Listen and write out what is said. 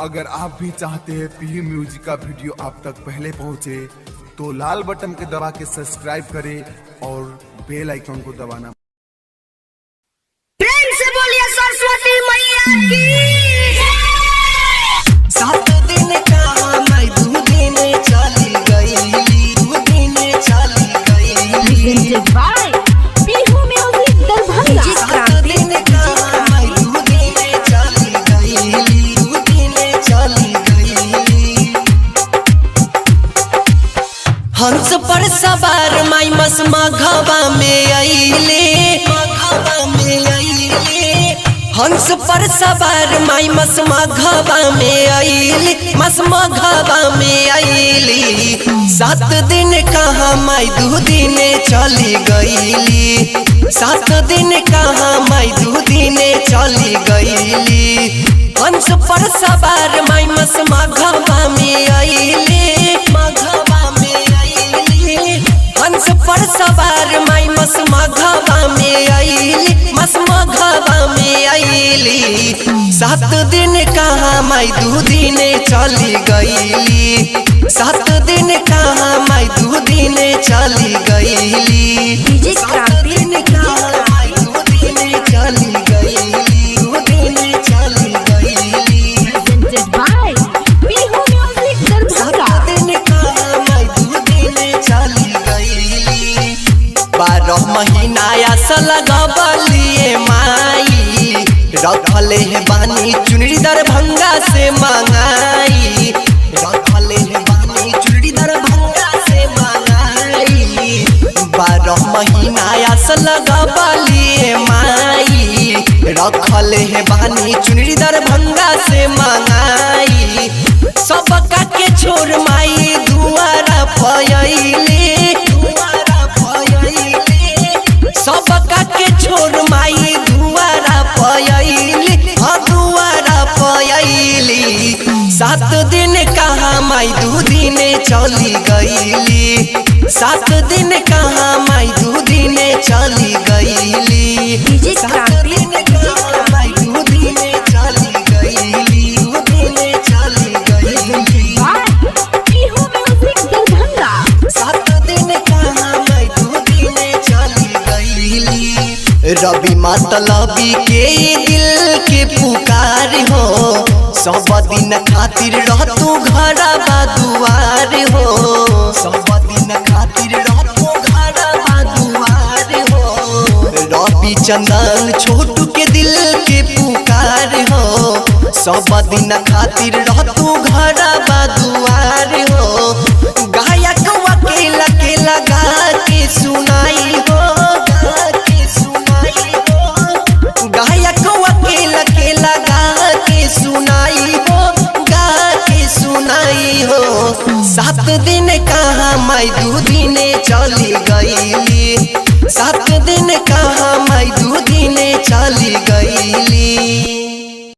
अगर आप भी चाहते हैं पी म्यूजिक का वीडियो आप तक पहले पहुंचे, तो लाल बटन के दबा के सब्सक्राइब करें और बेल आइकन को दबाना। प्रेम से बोलिए सरस्वती मैया की। 7 दिन कहाँ मैं 2 दिन चली गई, 2 दिन चली गई। Presented by Bihu Music Darbhanga. 7 दिन कहाँ मैं 2 दिन चली गई, 2 दिन चली गई। हंस पर सवार माई मस मघवा में अइले, मघवा में अइले। हंस पर सवार माई मस मघवा में अइले, मस मघवा में अइली। 7 दिन कहाँ माई 2 दिन चली गईली। 7 दिन कहाँ माई 2 दिन चली गईली। हंस पर सवार माई मस मघवा में अइले, मघवा में अइले। हंस पर सवार माई मस मघवा में अइली, मस मघवा में अइली। 7 दिन कहाँ माई 2 दिन चली गईली। 7 दिन कहाँ माई 2 दिन चली गईली। DJ सात क्रांति, दिन कहाँ माई 2 दिन चली गईली, 2 दिन चली गईली। Presented by Bihu Music Darbhanga. 7 दिन कहाँ मैं 2 दिन चली गईली। 12 महीना आस लगबलिए माई, रखले है बानी चुनरी दरभंगा से मंगाई। रखले है बानी चुनरी दरभंगा से मंगाई। 12 महीना आस लगबलिए माई, रखले है बानी चुनरी दरभंगा से मंगाई। सबका के छोड़ माई दुआरा पयले, दुआरा पयले। सबका के छोड़ माई दुआरा पयले, हाँ दुआरा पयली। 7 दिन कहाँ माई 2 दिन चली गईली। 7 दिन कहाँ माई 2 दिन चली गईली। DJ सात क्रांति, दिन कहाँ माई 2 दिन चली गईली, 2 दिन चली गईली। By Bihu Music Darbhanga. 7 दिन कहाँ मैं 2 दिन चली गईली। रवि मतलबी के दिल के पुकार हो, सब दिन खातिर रह तू घर दुआर हो। सब दिन खातिर रह तू घर दुआर हो। रवि चंदन छोटू के दिल के पुकार हो, सब दिन खातिर रह तू घर दुआर हो। गायक अकेला के लगा के सुनाई हो, गा के सुनाई हो। गायक अकेला के लगा के सुनाई हो, गा के सुनाई हो। 7 दिन कहाँ माई 2 दिन।